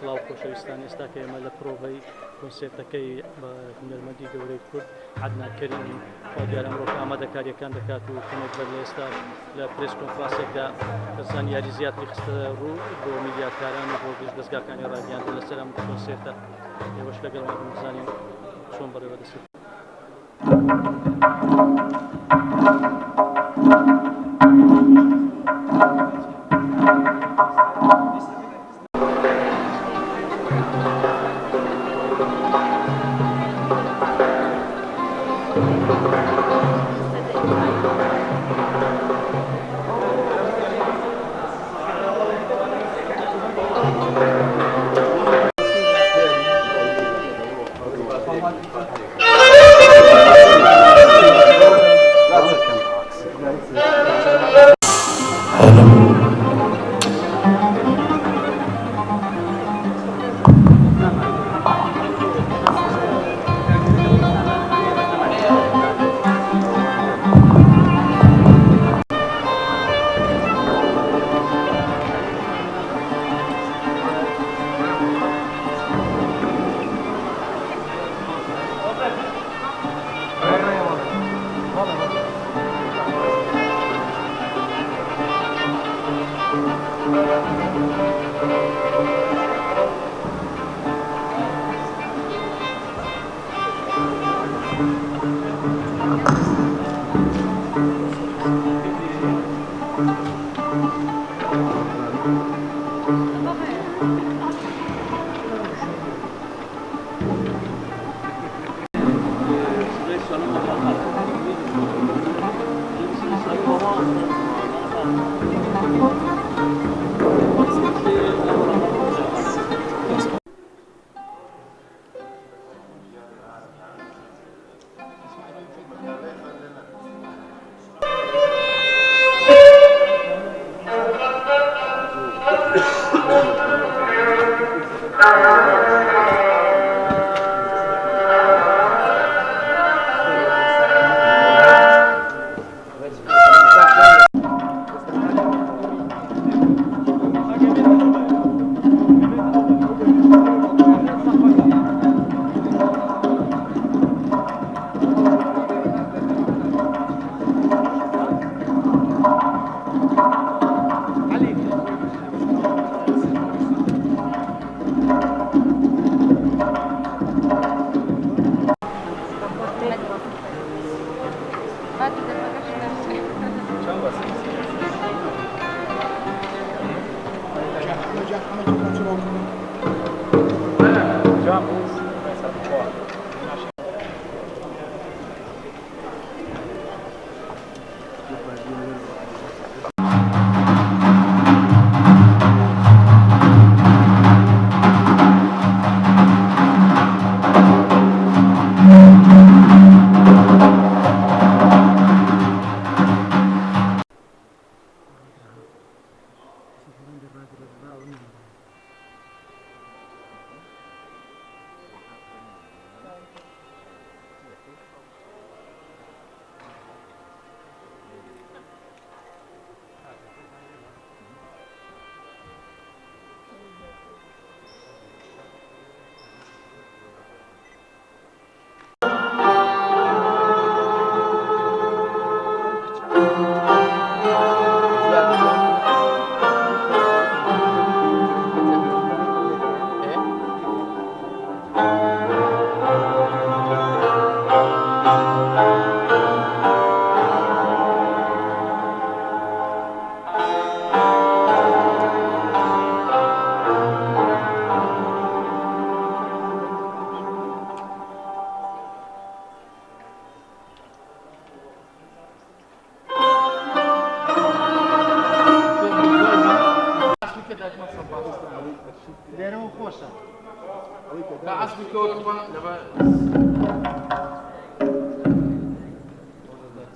سڵاو خۆشەویستان، ئێستا کە ئێمە لە پرۆڤەی کۆنسێرتەکەی هونەرمەندی گەورەی کورد عەدنان کەریمین، وا دیارە ئەمڕۆ کە ئامادەکارییەکان دەکات و کەمێک بەر لە ئێستاش لە پرێس کۆنفرانسێکدا زانیاری زیاتری خستە ڕوو بۆ میدیاکاران و بۆ گشت دەزگاکانی ڕاگەیاندن لەسەر ئەم کۆنسێرتە. ئێوەش لەگەڵمان بن بزانین چۆن بەڕێوە دەچێت.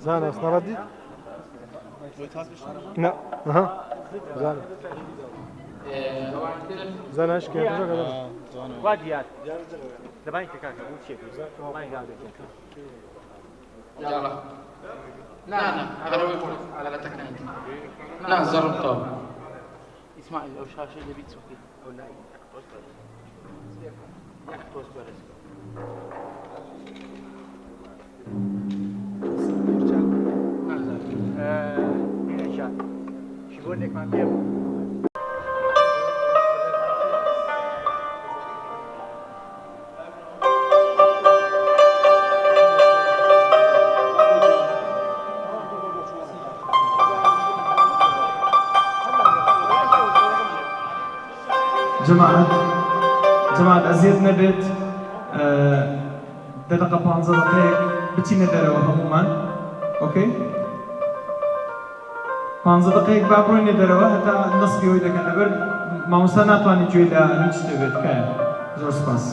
زانا سنردي؟ لا اها زانا زانا ايش كيف واديات دبانك كاكا يلا لا لا هذا هو يقول على تكنيك لا زربته اسماعيل او شاشه اللي بيتسوكي او لا. کیبۆردێکمان پێ بوو. جەماعەت جەماعەت ئەزیەت نەبێت دە دەقە پانزە دەقەیەک بچینە دەرەوە هەموومان okay پانزە دەقەیەک با بڕۆینە دەرەوە هەتا نەسبی ئەوەی دەکەن لەبەر مامۆستا ناتوانێت گوێی لە هیچ شتێ بێت تکایە زۆر سپاس.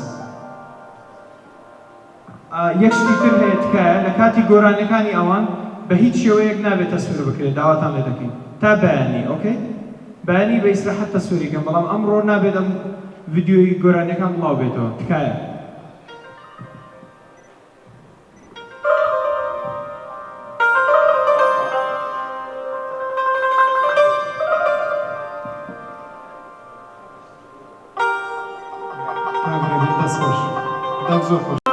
یەک شتی تر هەیە تکایە لە کاتی گۆرانیەکانی ئەوان بە هیچ شێوەیەک نابێت تەسویر بکرێت داواتان لێ دەکەین تا بەیانی okay بەیانی بە ئیسراحەت تەسویری کەن بەڵام ئەمڕۆ نابێت ئەم ڤیدیۆی گۆرانیەکان بڵاو بێتەوە تکایە. کاک ڕێبین دەست خۆش دەنگ زۆر خۆش.